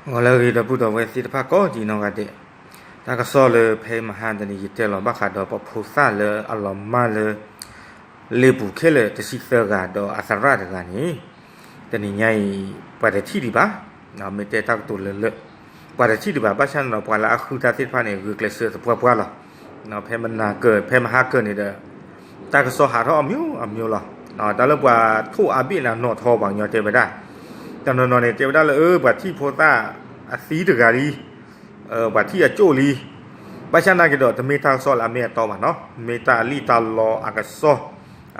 ဂီၤလၢအဂ့ၤ ဒီပုၢ်ဒီဝဲၢ်သ့ၣ်တဖၣ်ကိးဒံးနီၢ်ဂၤဒဲး, တၢ်ကစီၣ်လၢဖဲမဟါတနံၤ ယတဲလီၤဘၣ်ဃးဒီးပှၤဖိသၣ်လၢအလီၤမၢ်လၢ လ့ပူၤခဲလၢာ်တဆံသၢဂၤ ဒီးအသရၣ်တဂၤန့ၣ်, တနံၤညါအံၤ ပှၤတထံၣ်ဒံးဘၣ်, မ့ၢ်တဲတၢ်ကတိၤလၢလၢ, ပှၤတထံၣ်ဒံးဘၣ် ဘၣ်ဆၣ်န့ၣ်ဒီး ပှၤလၢအဃုတၢ်သ့ၣ်တဖၣ်န့ၣ် ဂုာ်ကျဲးစၢးသပှၢ်ပှၢ်လီၤ. ဖဲမနၤကၢၢ် ဖဲမဟါကၢၢ်န့ၣ်ဒီး တၢ်ကစီၣ်ဟးထီၣ်အမျိုးအမျိုးလီၤ. တၢ်လၢပှၤထိၣ်အါဘ့ၣ်လၢအနီၢ်ထီ ပှၤကညီတဲဝဲဒၣ်, တနီၤနီၤန့ၣ် တဲဝဲဒၣ်လၢ အၢ ပှၤထံၣ်ဖိသၣ်အသံတဂၤလံ, ပှၤထံၣ်အကၠိၣ်လံ, ဘၣ်ဆၣ်နာ်က့ဒီး တမ့ၢ်တၢ်ကစီၣ်လၢအမ့ၢ်အတီဘၣ်နီၤ, မ့ၢ်တၢ်အလံၣ်တၢ်လီအကစီၣ်,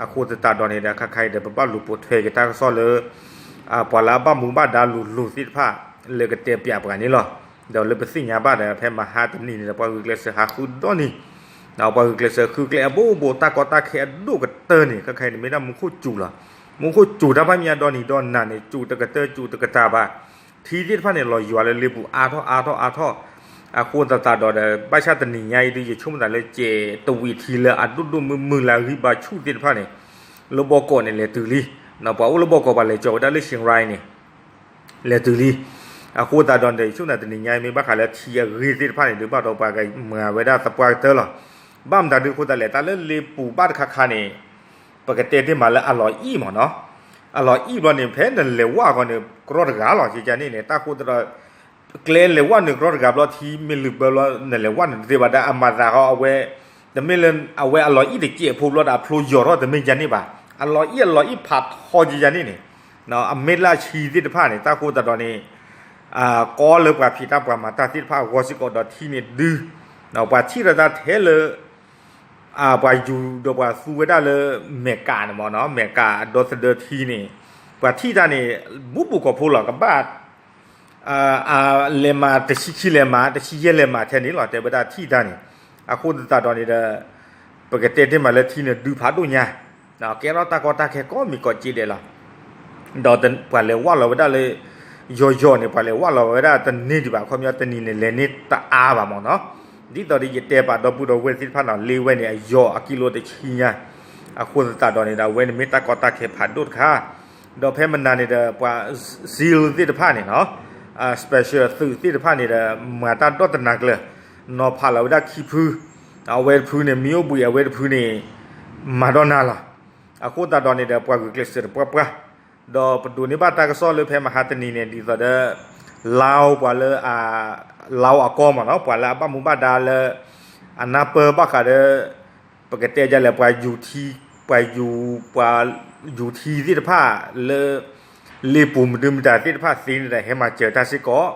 အဃိသတးဒီးန့ၣ်ဒီး ခါခါအံၤဒီး ပဘၣ်လူၤပိာ်ထွဲက့ၤတၢ်ကစီၣ်လၢ ပှၤလၢအဘၣ်မူဘၣ်ဒါလိၤလိၤသ့ၣ်တဖၣ် လၢကတဲပၠးပှၤန့ၣ်လီၤ. ဒီးလၢပသ့ၣ်ညါဘၣ်ဒီး ဖဲမဟါတနံၤန့ၣ်ဒီး ပှၤဂုာ်ကျဲးစၢးဟးဃုဒီနံၤ, ပှၤဂုာ်ကျဲးစၢးဃုကျဲအဘိဘိ တၢ်ကီတၢ်ခဲအဒိၣ်ကတၢၢ်န့ၣ် ခဲခါအံၤန့ၣ် မ့ၢ်ဒၣ်မူခိၣ်စူၤလီၤ. မူခိၣ်စူၤတၢ်ဖးမံအဒီနံၤဒီနၤန့ၣ် စူၤတကတၢၢ်စူၤတကတၢၢ်ဘၣ်. ထံသ့ၣ်တဖၣ်န့ၣ် လီၤယွၤလၢလ့ပူၤအါထီၣ်အါထီၣ်အါထီၣ်, အဃိသတးဒီးဒီး ဘၣ်ဆၣ်တနံၤညါအံၤဒုး ယဆိကမိၣ်သးလၢ ကဲးတဝံးထံလၢအဒိၣ်ဒိၣ်မုၢ်မုၢ်လၢအဂံၢ်ဘါဆူၣ်သ့ၣ်တဖၣ်န့ၣ် လၢဘီကီးန့ၣ် လဲၤတုၤလံ, ပှၤအိၣ်လၢဘီကီး ပှၤလဲၤကၠီၤဝဲဒၣ်လၢ ရှ့ၣ်ရၢၣ်န့ၣ် လဲၤတုၤလံ. အဃိသတးဒီးန့ၣ် ယဆိကမိၣ်သးတနံၤညါအံၤ မ့ၢ်ဘၣ်ဃးလၢထံအဂ့ၢ်သ့ၣ်တဖၣ်န့ၣ် ဒုးဘၣ်ဒီးပှၤကမၤဝဲဒၣ်သပှၢ်ကတၢၢ်လီၤ. ဘၣ်မတၤဒုးအဃိသတးလဲၣ်, တၢ်လၢလ့ပူၤဘၣ်တခါခါန့ၣ် ပကတဲတ့ၢ်မးလၢအလီၤအံၣ်မးနီၤ, အလီၤအံၣ်ဘျီန့ၣ် ဖဲနလဲၤဝၣ်ဃီန့ၣ် ကြီတဂၤလီၤ ကကန့ၣ်န့ၣ် တၢ်ဃိသတးဒီး ကျဲလဲၤဝၣ်န့ၣ်ကြီတဂၤဘျီ ထံမ့ၢ်လုာ်ဘၢဘျီ နလဲၤဝၣ်န့ၣ်တသ့ဘၣ်ဒီး အမၤသးဃီအဝဲ တမ့ၢ်လၢ အဝဲအလီၤအံၣ်တစဲးဖိဘျီဒီးအဖျိယီၤထီၣ်တမ့ၢ်ကန့ၣ်ဘၣ်. အလီၤအံၣ်အလီၤအံၣ်ဖးထီကကန့ၣ်န့ၣ်, အမ့ၢ်လၢအဆံသ့ၣ်တဖၣ်န့ၣ် တၢ်ဃိသတးဒီးန့ၣ် ကီလၢပှၤဖံးတၢ်ပှၤမၤတၢ်သ့ၣ်တဖၣ်အဂီၢ်စ့ၢ်ကီးဒီးထံန့ၣ်ဒုး, ပှၤထံၣ်ရတၢ်ထဲလၢ ပှၤယူၤဒီးပှၤသူဝဲဒၣ်လၢ မဲာ်ကးန့ၣ်မးနီၤ, မဲာ်ကးဒီသဒၢထံန့ၣ် ပှၤထံၣ်တၢ်န့ၣ် ဘူးဘူးကီၢ်ဖိလီၤ ကဘၣ် လဲၤမးတဆံခံလဲၤမး တဆံယဲၢ်လဲၤမးထဲန့ၣ်လီၤ တဲဝဲဒၣ်ထံၣ်တၢ်န့ၣ်. အဃိသတးဒီးန့ၣ်ဒီး ပကတဲတ့ၢ်မးလၢထံန့ၣ်ဒုးဖးဒိၣ်ညါ, ကဲထီၣ်တၢ်ကီတၢ်ခဲကိးမံၤကိးက့ဒဲးလီၤ. ဒီးပှၤလဲၤဝၣ်လီၤဝဲဒၣ်လၢ ယီၤယီၤန့ၣ် ပှၤလဲၤဝၣ်လီၤဝဲဒၣ်တန့ၢ်ဒံးဘၣ် အခီပညီတနံၤန့ၣ် လဲၤန့ၢ်တအါဘၣ်မးနီၤ. ဒ်သိးဒီးယတဲပာ်ဒီပုၢ်ဒီဝဲၢ်သ့ၣ်တဖၣ်နီၤ လ့ဝဲန့ၣ် အယီၤအကံလိတဆံညါ, အဃိသတးဒီးန့ၣ်ဒီး အဝဲန့ၣ်မ့ၢ်တၢ်ကီတၢ်ခဲဖးဒိၣ်တခါ, ဒီးဖဲမနၤန့ၣ်ဒီး ပှၤ seal သ့ၣ်တဖၣ်န့ၣ်နီၤ, special သုးသ့ၣ်တဖၣ်န့ၣ်ဒီး မၤတၢ်ဒီတနၤကျၢၤ, နီၤဖးလီၤဝဲဒၣ်ခံဖု, အဝဲတဖုန့ၣ် မံအိၣ်ဘှံး အဝဲတဖုန့ၣ် မၤဒီနၤလီၤ. အဃိသတးဒီးန့ၣ်ဒီး ပှၤဂုာ်ကျဲးစၢးတပှၢ်ပှၢ်, ဒီးပဒိးန့ၢ်ဘၣ်တၢ်ကစီၣ်လၢဖဲမဟါတနံၤန့ၣ် ဒ်သိးဒီး လါအိၣ်ပှၤလၢ လါအိၣ်အကီမးနီၤ ပှၤလၢအဘၣ်မူဘၣ်ဒါလၢ အနၢ်ပၢၢ်ဘၣ်ဃးဒီး ပကတဲဒ်လဲၣ် ပှၤယူၤထံ ပှၤယူၤ ပှၤယူၤထံသ့ၣ်တဖၣ်လၢ လ့ပူၤမနုၤမတၤသ့ၣ်တဖၣ်သ့န့ၣ်ဒီး ဟဲမၤစၢၤတၢ်စ့ၢ်ကီး,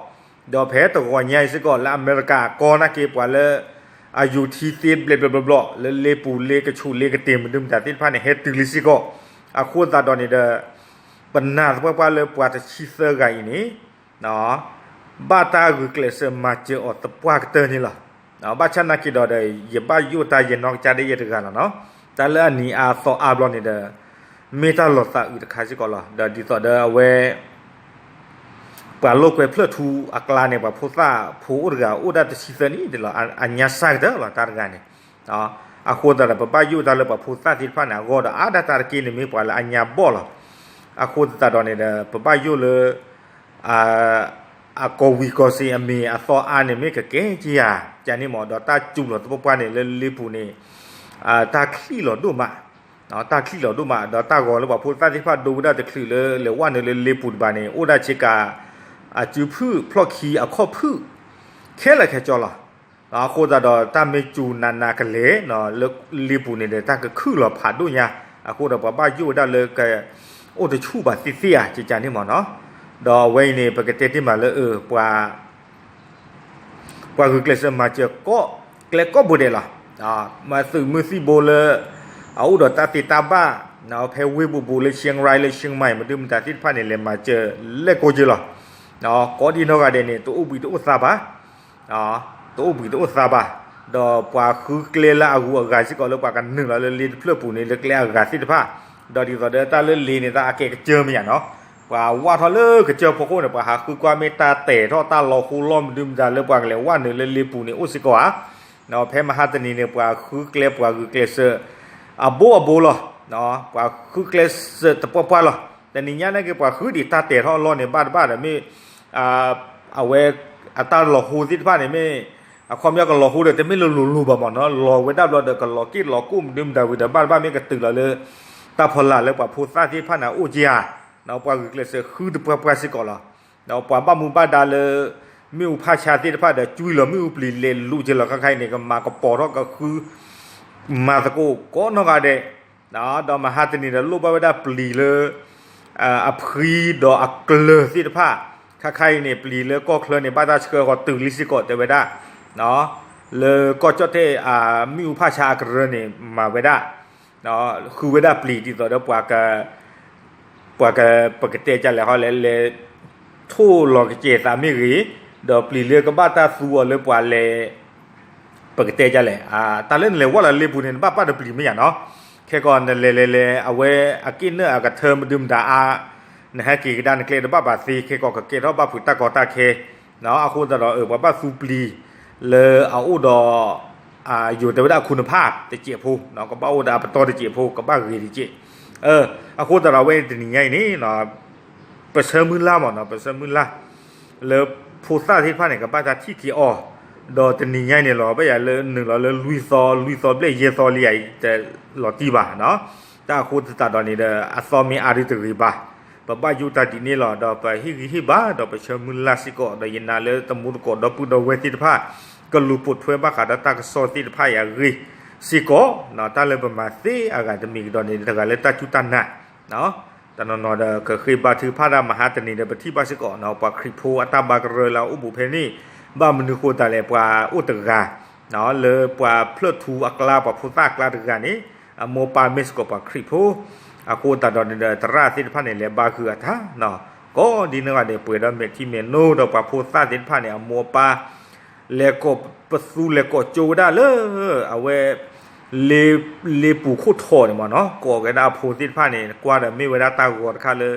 ဒီးဖဲတဂီၤညါအံၤစ့ၢ်ကီး လၢအမဲရကၤအကီနာ်က့ ပှၤလၢ အယူၤထံသ့ဘျဲၣ်ဘျဲၣ်ဘျီဘျီ လၢလ့ပူၤလ့ကဆူးလ့ကတ့ၤမနုၤမတၤသ့ၣ်တဖၣ်န့ၣ် ဟဲတုၤလံစ့ၢ်ကီး, အဃိသတးဒီးန့ၣ်ဒီး ပနာ်သပှၢ်ပှၢ်လၢပှၤတဆံသၢဂၤအံၤန့ၣ် ဘၣ်တၢ်ဂုာ်ကျဲးစၢးမၤစၢၤအီၤသပှၢ်ကတၢၢ်န့ၣ်လီၤ. ဘၣ်ဆၣ်နာ်က့ဒီးဒီး ယဘၣ်ယိၣ်တၢ်ယနီၢ်ကစၢ်ဒၣ်ယဲတဂၤလီၤနီၤ, တၢ်လၢအနံၤအါအသီအါဘျီန့ၣ်ဒီး မ့ၢ်တၢ်လီၤသးအုးတခါစ့ၢ်ကီးလီၤ. ဒီးဒ်သိးဒီးအဝဲ ပှၤလိာ်ကွဲဖျၢၣ်ထူအကျါန့ၣ် ပှၤဖိသၣ်ဖိအိၣ်တဂၤ အိၣ်ဒၣ်တဆံသၢနံၣ်ဒ်လီၤ, အညါစၢ်ကတၢၢ်လီၤ တၢ်တဂၤန့ၣ်. အဃိသတးဒီး ပဘၣ်ယိၣ်တၢ်လၢပှၤဖိသၣ်သ့ၣ်တဖၣ်န့ၣ် အဂီၢ်ဒီးအါဒၣ်တၢ်တက့ၢ်န့ၣ် မ့ၢ်ပှၤလၢအညါဘီၣ်လီၤ. အဃိသတးဒီးန့ၣ်ဒီး ပဘၣ်ယိၣ်လၢ အကီၢ်ဝံၤကီၢ်စ့ၢ်အမ့ၢ်အသီအါန့ၣ် မ့ၢ်ကကဲက့ၤဧါ ကန့ၣ်မး ဒီးတၢ်စူၤလီၤသပှၢ်ပှၢ်န့ၣ် လၢလ့ပူၤန့ၣ် တၢ်ချံၣ်လီၤဒိၣ်မး, တၢ်ချံၣ်လီၤဒိၣ်မး ဒီးတၢ်ဂီၤလၢပှၤဖိသၣ်သ့ၣ်တဖၣ်ဒိဝဲဒၣ်တချုးလၢလဲၤဝဲနုာ်လၢလ့ပူၤတဘၣ်န့ၣ် အိၣ်ဒၣ်ဆ့ကၤ အစုဖုၣ်ဖျီၣ်ခံအခီၣ်ဖုၣ် ခဲလၢာ်ခဲဆ့လီၤ. အဃိသတးဒီးတၢ်မ့ၢ်စူၤနးနးကလဲာ် လၢလ့ပူၤန့ၣ်ဒီး တၢ်ကခုၣ်လီၤဖးဒိၣ်ညါ, အဃိဒီးပှၤဘၣ်ယိၣ်ဝဲဒၣ်လၢ ကအိၣ်တဆူၣ်ဘၣ်သ့ၣ်သ့ၣ်ဧါ ကကန့ၣ်မးနီၤ. ဒီးအဝဲအံၤန့ၣ် ပကတဲတ့ၢ်မးလၢ ပှၤ ပှၤဂုာ်ကျဲးစၢးမၤစၢၤ ကျဲကိးဘိဒဲးလီၤ. မၤသုးမုၢ်သံၣ်ဘိလၢ အအိၣ်ဒီးတၢ်သ့တၢ်ဘၣ် ဖဲဝ့ၢ်ဘူးဘူးလၢ ရှ့ရၢၣ်လၢ ရှ့မၢၢ် မဒုမတၤသ့ၣ်တဖၣ်န့ၣ် လဲၤမၤစၢၤလဲၣ်ကိးက့လီၤ. ကိးဒံနီၢ်ဂၤဒဲးန့ၣ် တအိၣ်ဘှံးတအိၣ်သါဘၣ် တအိၣ်ဘှံးတအိၣ်သါဘၣ်. ဒီးပှၤဃုကျဲလၢအဂုၤအဂၤစ့ၢ်ကီးလၢပှၤကနုာ်လီၤလၢလ့တဖျၢၣ်ပူၤန့ၣ် လၢကျဲအဂၤသ့ၣ်တဖၣ်, ဒီးဒ်သိးဒီးတၢ်လၢလ့န့ၣ် တၢ်အကဲကစၢၢ်မ့ၢ်ယါနီၤ, ပှၤဝၢ်ထီၣ်လၢကစၢၢ်ဖီခိၣ်န့ၣ် ပှၤဟးဃုကွၢ်မ့ၢ်တၢ်တဲာ်ထီၣ်တၢ်လီၤဃိလီၢ်မဒုမတၤလၢပှၤကလဲၤဝဲနုာ်လၢလ့ပူၤန့ၣ်အိၣ်စ့ၢ်ကီးဧါ. ဖဲမဟါတနံၤန့ၣ် ပှၤဃုကျဲပှၤဂုာ်ကျဲးစၢး အဘိအဘိလီၤ. ပှၤဃုကျဲးစၢးတပှၢ်ပှၢ်လီၤ. တနံၤညါန့ၣ်က့ၤ ပှၤဃုဒံးတၢ်တဲာ်ထီၣ်အလီၢ်န့ၣ် ဘၣ်တဘၣ်ဒီးမ့ၢ် အဝဲအတၢ်လီၤဟိသ့ၣ်တဖၣ်န့ၣ်မ့ၢ် အခီပညီကလီၤဟိဒီး တမ့ၢ်လၢလိၤလိၤဘၣ်မ့ၢ်နီၤ, လီၤဝဲဒၣ်ဘျီဒီး ကလီၤက့ၣ်လီၤကိၣ်မနုၤမတၤဝံၤဒီး ဘၣ်တဘၣ်မ့ၢ်ကတုၤလီၤလၢ တၢ်ဖီလာ်လၢပှၤဖိသၣ်သ့ၣ်တဖၣ်န့ၣ် အအိၣ်က့ၤဧါ, ပှၤဂုာ်ကျဲးစၢးဃုတပှၢ်ပှၢ်စ့ၢ်ကီးလီၤ. ဒီးပှၤဘၣ်မူဘၣ်ဒါလၢ မ့ၣ်အူဖးဆါသ့ၣ်တဖၣ်ဒီး ကွံာ်လီၤမ့ၣ်အူပျံၤလဲၤလူၤက့ၤလီၤခါခါအံၤန့ၣ် ကမၤကပီၤထီၣ်ကဃု မၤသကိးကိးနီၢ်ဂၤဒဲး, ဒီးမဟါတနံၤဒီးလိၣ်ဘၣ်ဝဲဒၣ်ပျံၤလၢ အဖှံဒီးအကျၢၤသ့ၣ်တဖၣ်, ခါခါအံၤန့ၣ် ပျံၤလၢကီၢ်ချၢန့ၣ် ဘၣ်တၢ်ဆှၢဃီၤတုၤလံစ့ၢ်ကီးတဲဝဲဒၣ်, လၢကီၢ်ကၠီၣ်တဲၣ် မ့ၣ်အူဖးဆါအကရၢန့ၣ် မၤဝဲဒၣ် ဃုဝဲဒၣ်ပျံၤဒ်သိးဒီးပှၤ ပှၤက ပကတဲကလဲၣ်ဟီလဲၣ် လဲၤထိၣ်လီၤကစဲၤသးမ့ၢ်ဂ့ၤ, ဒီးပျံၤလၢကဘၣ်တၢ်သူအီၤလၢပှၤလဲၤ ပကတဲကလဲၣ်, တၢ်လၢနလဲၤဝဲလီၤလ့ပူၤန့ၣ် နဘၣ်ပာ်ဒီးပျံၤမ့ၢ်ယါနီၤ, ခဲကီးနလဲၤလဲၤလဲၤ အဝဲအက့ၢ်နၢၣ်အကထၢမဒုမတၤအါ, နဟဲက့ၤကဒါနကျဲတဘၣ်ဘၣ်သ့ ခဲကီးကကဲထီၣ်ဘၣ်ဖုးတၢ်ကီတၢ်ခဲ, အဃိသတးဒီး ပှၤဘၣ်သူပျံၤ လၢအအိၣ်ဒီး ယိၤတဲဝဲဒၣ်အခိၣ်နဖးတစဲးဖိ, ကဘၣ်အိၣ်ဒီးအပတီၢ်တစဲးဖိ ကဘၣ်ဂ့ၤတစဲး, အဃိသတးဒီးအဝဲတနံၤညါအံၤန့ၣ် ပဆၢမုၢ်လၢ်မ့ၢ်နီၤ ပဆၢမုၢ်လၢ် လၢဖိသၣ်သ့ၣ်တဖၣ်န့ၣ် ကဘၣ်တၢ်ထံၣ်က့ၤအီၤ, ဒီးတနံၤညါအံၤန့ၣ်လီၤ ဘၣ်ယၤလၢနုာ်လီၤလၢလွံၢ်သီ လွံၢ်သီဘျဲၣ်ယဲၢ်သီလံယၤအံၤ တလီၤတံၢ်ဘၣ်, တၢ်အဃိသတးဒီးန့ၣ်ဒီး အသီမ့ၢ်အါဒုတဂ့ၤဘၣ်, ပဘၣ်ယိၣ်တၢ်ဒ်န့ၣ်လီၤ ဒီးပဟ့ၣ်ဂံၢ်ဟ့ၣ်ဘါ ဒီးပဆၢမုၢ်လၢ်စ့ၢ်ကီး ဒီးယနာ်လၢတမူတကိးဒီပုၢ်ဒီဝဲၢ်သ့ၣ်တဖၣ် ကလူၤပိာ်ထွဲဘၣ်ဃးဒီးတၢ်ကစီၣ်သ့ၣ်တဖၣ်အံၤအဂ့ၢ်စ့ၢ်ကီး, တၢ်လၢပမၤသ့အဂၤတမံၤကဒီးန့ၣ် တဂၤလၢတၢ်စူၢ်တၢ်နာ် တနီၤနီၤဒီးကဃ့ဘါထုကဖၣ်တၢ်မဟါတနံၤဒီး ပထံၣ်ဘၣ်စ့ၢ်ကီး ပှၤခရံာ်ဖိအတၢ်ဘါကရၢလၢအအိၣ်ဘူးဖဲန့ၣ်, ဘၣ်မနုၤဃိသတးလဲၣ် ပှၤအိၣ်တဂၤ လၢပှၤဖျၢၣ်ထူအကျါ ပှၤဖိသၣ်အကျါတဂၤန့ၣ် အမိၢ်ပၢ်မ့ၢ်စ့ၢ်ကီးပှၤခရံာ်ဖိ, အဃိသတးဒီးန့ၣ်ဒီး သရၣ်သ့ၣ်တဖၣ်န့ၣ် လဲၤဘါဃုာ်အတၢ် ကိးဒ်န့ၣ်ဂၤဒဲး ပှဲၤဒီးမဲာ်ထံမဲာ်နိဒီးပှၤဖိသၣ်သ့ၣ်တဖၣ်န့ၣ် အမိၢ်အပၢ် လဲၤကိးပသူလဲၤကိးကၠိဝဲဒၣ်လၢ အဝဲ လ့ပူၤခိၣ်ထီးန့ၣ်မ့ၢ်နီၤ, ကိးက့ၤဝဲဒၣ်အဖိသ့ၣ်တဖၣ်န့ၣ် ကွၢ်ဒီးမ့ၢ်ဝဲဒၣ်တၢ်ဂီၤတခါလၢ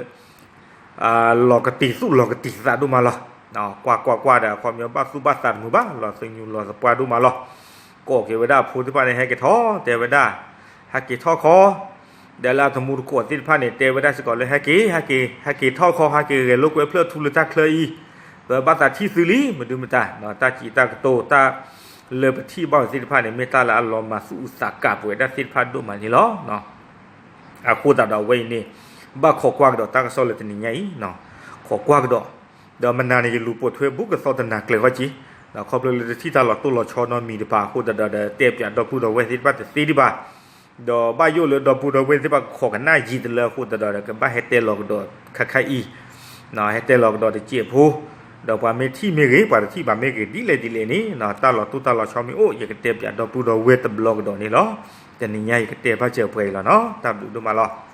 လီၤကတံာ်သူၣ်လီၤကတံာ်သးဒိၣ်မးလီၤ. ကွၢ်ကွၢ်ကွၢ်ဒီး အခီပညီဘၣ်သူၣ်ဘၣ်သးတမုာ်ဘၣ် လီၤသညူးလီၤသပှၢ်ဒိၣ်မးလီၤ. ကိးက့ၤဝဲဒၣ်အဖိသ့ၣ်တဖၣ်န့ၣ် ဟဲက့ၤထီၣ် တဲဝဲဒၣ်, ဟဲက့ၤထီၣ်ခီ, ဒီးလၢအတမူတကိးသ့ၣ်တဖၣ်န့ၣ် တဲဝဲဒၣ်စ့ၢ်ကီးလၢ ဟဲက့ၤ ဟဲက့ၤ ဟဲက့ၤထီၣ်ခီ ဟဲက့ၤဂဲၤလိာ်ကွဲဖျၢၣ်ထူလၢတၢ်ချၢအံၤ, ပဘၣ်သးထံၣ်သုလံ မဒုမတၤ တၢ်စံးတၢ်ကတိၤ တၢ်လၢပထံၣ်ဘၣ်အီၤသ့ၣ်တဖၣ်န့ၣ် မ့ၢ်တၢ်လၢအလီၤမၤသူၣ်အုးသးကးပဝဲဒၣ်သ့ၣ်တဖၣ်ဒိၣ်မးန့ၣ်လီၤ. အဃိသတးဒီးအဝဲအံၤန့ၣ် ဘၣ်ခိးကွၢ်ကဒီးတၢ်ကစီၣ်လၢတနံၤညါအံၤ, ခိးကွၢ်ကဒီး, ဒီးမနၤန့ၣ် ယလူၤပိာ်ထွဲဘူးကသီတနၤကျဲၤဃီက့ၤ, ဒီးခီဖျိလၢတထံၣ်တၢ်လီၤတိၢ်လီၤဆီနီတမံၤတဖၣ်အဃိသတးဒီး တဲပၠးဒီပုၢ်ဒီဝဲၢ်သ့ၣ်တဖၣ်တသ့ဒံးဘၣ်, ဒီးဘၣ်ယိၣ်လၢဒီပုၢ်ဒီဝဲၢ်သ့ၣ်တဖၣ်ကခိးကနၣ်ယံာ်တလၢအဃိသတးဒီး ကဘၣ်ဟဲတဲလီၤကဒီးခါခါအံၤ, ဟဲတဲလီၤကဒီးတစဲးဖိ, ဒီးပှၤမ့ၢ်ထံၣ်မ့ၢ်ဂ့ၤ ပှၤတထံၣ်ဘၣ်မ့ၢ်ဂ့ၤ ဒ်လဲၣ်ဒ်လဲၣ်န့ၣ် တၢ်လီၤတိၢ်တၢ်လီၤဆီမ့ၢ်အိၣ် ယကတဲပၠးဒီပုၢ်ဒီဝဲၢ်တဘျီကဒီးန့ၣ်လီၤ. တနံၤညါယကတဲဘၣ်စၢၤပှဲၤအံၤလီၤနီၤ, တၢ်ဘျုးဒိၣ်မးလီၤ.